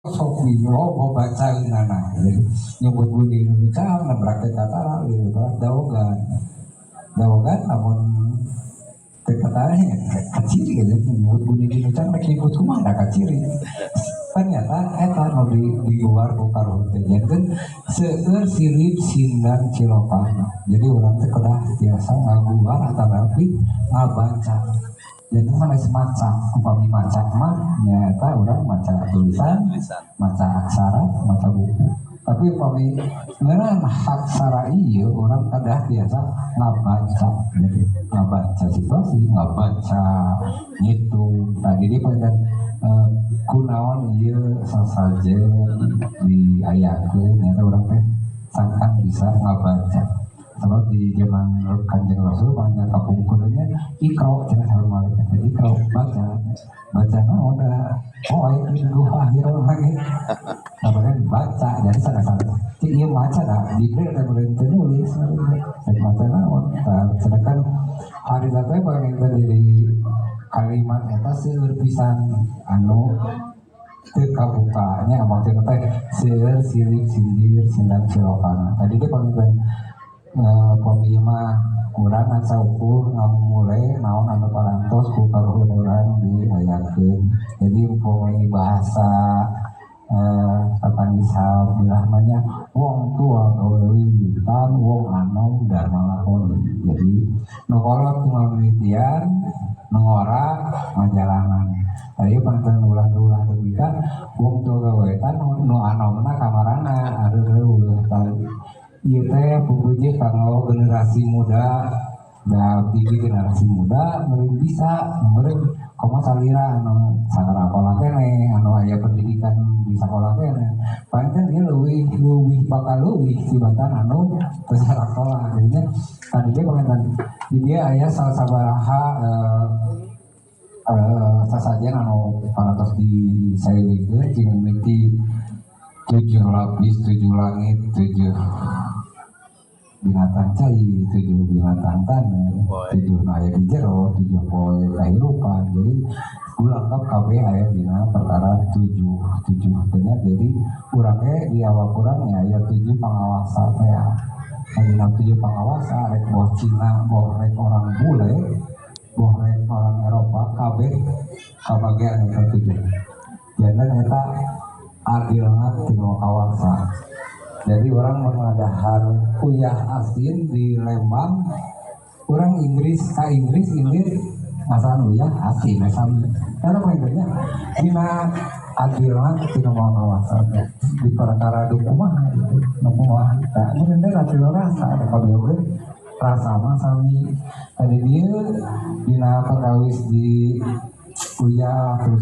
Sok loba bacaeunana. Jadi nyebut budi nu bicang nabrak teh katara leuwih dawogan. Dawogan lamun teu katara nya kaciri gitu, nyebut budi nu bicang rek nyebut kumaha da kaciri. Ternyata eta nu di luar ku karuhun teh janten seueur silib sindang cilokana. Jadi urang teh kedah tiasa ngaguar atanapi ngabaca. Jadi sanes maca, upami maca mah nyaeta urang maca tulisan, maca aksara, maca buku. Tapi upami ngeunaan aksara ieu urang kedah tiasa ngabaca. Jadi ngabaca situasi, ngabaca ngitung. Tadi dia panginten kunaon ieu sasajen diayakeun nyaeta urang teh sangkan bisa ngabaca. Sebab di zaman Kanjeng Rasul banyak kapungkurnya iqro cenah saur malaikat teh, iqro baca. Baca naon da oh aya di gua akhir lagi. Nah, baca jadi sana-sana. Cik ieu maca da Jibril teh meureun teu nulis rek maca naon. Tah sedangkan harita teh panginten di kalimat eta seueur pisan anu teu kabuka nya, maksudna teh seueur silib sindir sindang cilokana. Tadi teh panginten pami mah urang ngan saukur ngamumule naon anu parantos ku karuhun urang diayakeun. Jadi upami bahasa tatangis bilah mah nya, wong tua gawe wiwitan, wong anom dharma lakoni. Jadi nu kolot ngamimitian, nu ngora ngajalanan. Tadi panten ulah-ulah dugi ka wong tua gawetan, nu anomna kamarana aduh. Ieu teh pupuji kanggo generasi muda da abdi generasi muda meureun bisa meureun komo salira anu sakola keneh, anu aya pendidikan di sakola keneh, pancen ieu leuwih leuwih bakal leuwih tibatan anu teu sakola. Jadinya tadi ge panginten di dieu aya salah sabaraha sasajen anu parantos disayogikeun ti mimiti tujuh lapis, tujuh langit, tujuh binatang cai, tujuh binatang tanah, tujuh nu aya di jero, tujuh poe kahirupan. Jadi lengkap kabeh aya dina perkara tujuh tujuh teh nya. Jadi urang ge di awak urang nya aya tujuh pangawasa teh ya. Dina tujuh pangawasa, rek boh Cina, boh rek orang bule, boh rek orang Eropa, kabeh kabagian eta tujuh. Janten eta adilna tina kawasa. Jadi urang mun ngadahar uyah asin di Lembang, orang Inggris ka Inggris ini ngasaan uyah asin sami. Karena poinnya dina adilna tina kawasa di perkara kumaha gitu, nu kumaha kita mun teh adil rasa ada kabeh oge rasa mah sami. Tadi dieu dina perkawis di uyah terus.